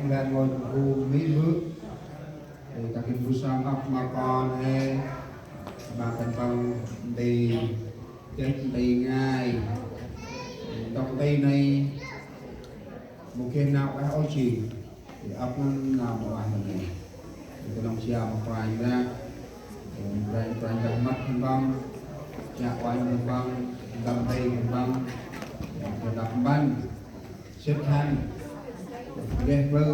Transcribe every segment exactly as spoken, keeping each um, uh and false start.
Lĕ rngôch bu mĭn bơ̆. Ê, ta gĭt bu sơm ăp ma kon he. Ma khân păng nti, gĭt nti ngai. Ntŭk nti nây, mâu geh nau ueh ôh jêng. Ê, ăp ngăn nau ma ueh nây. Ê, knŏng jao ma Kôranh Brah. Ê, Kôranh, Kôranh Brah mât khân păng. Chiă uănh khân păng. Ntŭk nti khân păng. Ê, khân păng. Sĭt hăn. Geh bư.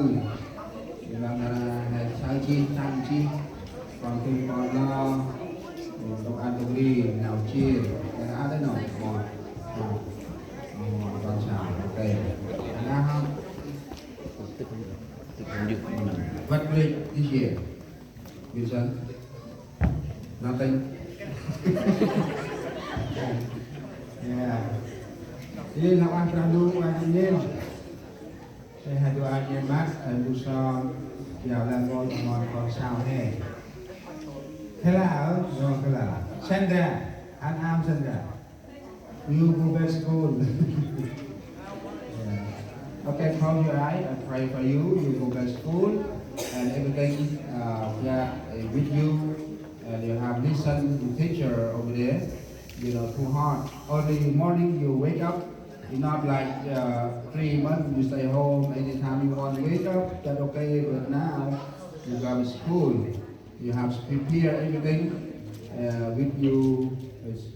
Ê, bang nara he saơ jêh, tăng jêh. Kon tŭ kon lo. Ntŭk ăn tŭk ri, nau jêr. Nara a dê nau. Mâu. Mâu. Mâu, kon sao. Ôkê. Nara hông. What grade this year? Wilson? Nothing. Yeah. Ê, lah ueh Brah Ndu, ueh Brah Ndu. Ê, ha dua anh em mât, em bu sơm, jao lĕ rngôch ma kon sau he. Khê la, ơ, no khê la. Sandra, hăn am Sandra. You go back school. Yeah. Okay, close your eye. I pray for you. You go back school and everything, uh, yeah, uh, with you. And you have listen to teacher over there. You know, too hard. Early morning you wake up. It's not like, uh, three months you stay home. Anytime you want to wake up, that's okay. But now you go to school. You have to prepare everything, uh, with you,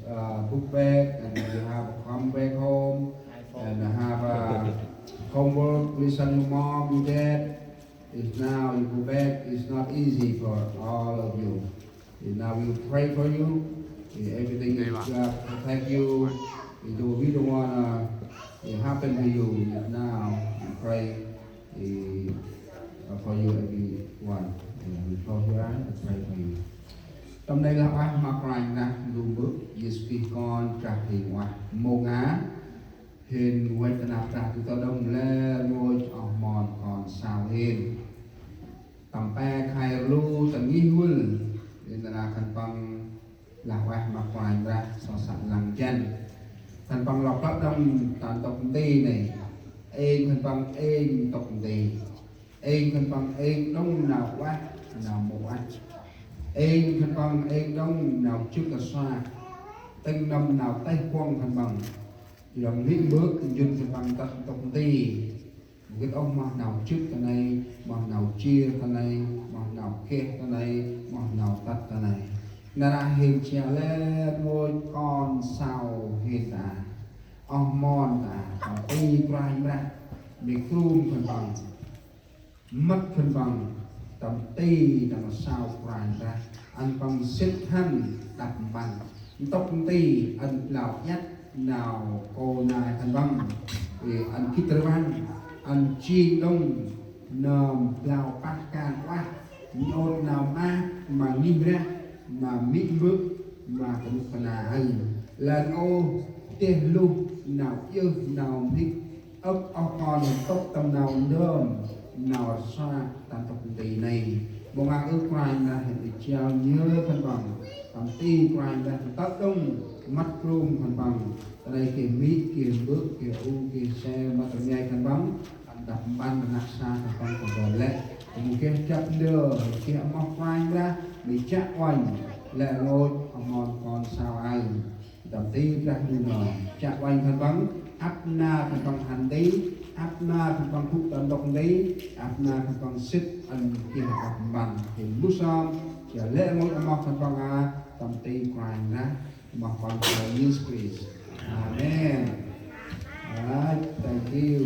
uh, book bag, and you have to come back home and have a homework, listen your mom, your dad. Is now you go back, it's not easy for all of you. And now we pray for you. And everything is God protect you. We don't, we don't wanna, uh, happen to you. Now we pray. Ê, for you everyone. Ê, we close your eyes and pray for you. Tâm nây lah ueh ma Kôranh Brah Ndu Mbơ̆, Yêsu Krist Kon Brah Huêng Ueh. Mông a, hên văch ta năp Brah Ndu ta đŏng lĕ rngôch oh mon kon sau hên. Tâm pe khay rlu ta ngih vâl, hên ta năp khân păng lah ueh ma Kôranh Brah, so săk lăng jăn. Khân păng lŏ klăp đŏng ta ntŭk nti nây. Êng khân păng êng ntŭk nti. Êng khân păng êng đŏng nau ueh, nau mâu ueh. Êng khân păng êng đŏng nau jŭk a sa. Tĭng nâm nau têh kuŏng khân păng. Lăng lĭ mbơ̆ njŭn khân păng tât ntŭk nti. Mâu gĭt ôh moh nau jŭk ta nây, moh nau jêr ta nây, moh nau geh ta nây, moh nau tât ta nây. Nar aơ hên jao lĕ rngôch kon sau hên ta. Oh mon ta, tâm ti Kôranh Brah, mĭn krŭm khân păng. Mât khân păng, tâm ti tâm sau Kôranh Brah, ăn păng sĭt hăn đăp mpăn. Ntŭk nti ăn blao iăt nau kô̆ nai khân păng. Ê, ăn gĭt rvăng, ăn jêng đŏng nơm blao pah kan ueh, nhôn nau maak ma ngih Brah, ma mê̆ mbơ̆, ma kơnuk kơna aơ. Lăn ôh, deh luh nau djơh nau mhĭk, âk oh kon ntŭk tâm nau ndơm, nau rsa ta ntŭk nti nây. Mông a ơ Kôranh Brah hên jao nhơ khân păng. Tâm ti Kôranh Brah tât đŏng, mât krŭm khân păng. Ta nây geh mê̆, geh mbơ̆, geh u, geh se, mât rngai khân păng. Ăn đăp mpăn ta năp sa khân păng kơt bơh lĕ. Mâu geh jăp ndơ, geh moh Kôranh Brah, mĭn chiă uănh, lĕ rngôch oh mon kon sau aơ. Tâm ti Brah Ndu nơh, chiă uănh khân păng, ăp nar khân păng hăn nti, ăp nar khân păng gŭ ta ntŭk nti, ăp nar khân păng sĭt ăn geh đăp mpăn. Hên bu sơm, jao lĕ rngôch oh moh khân păng a, tâm ti Kôranh Brah, moh Kon Sau Yêsu Krist. Amen. All right, thank you.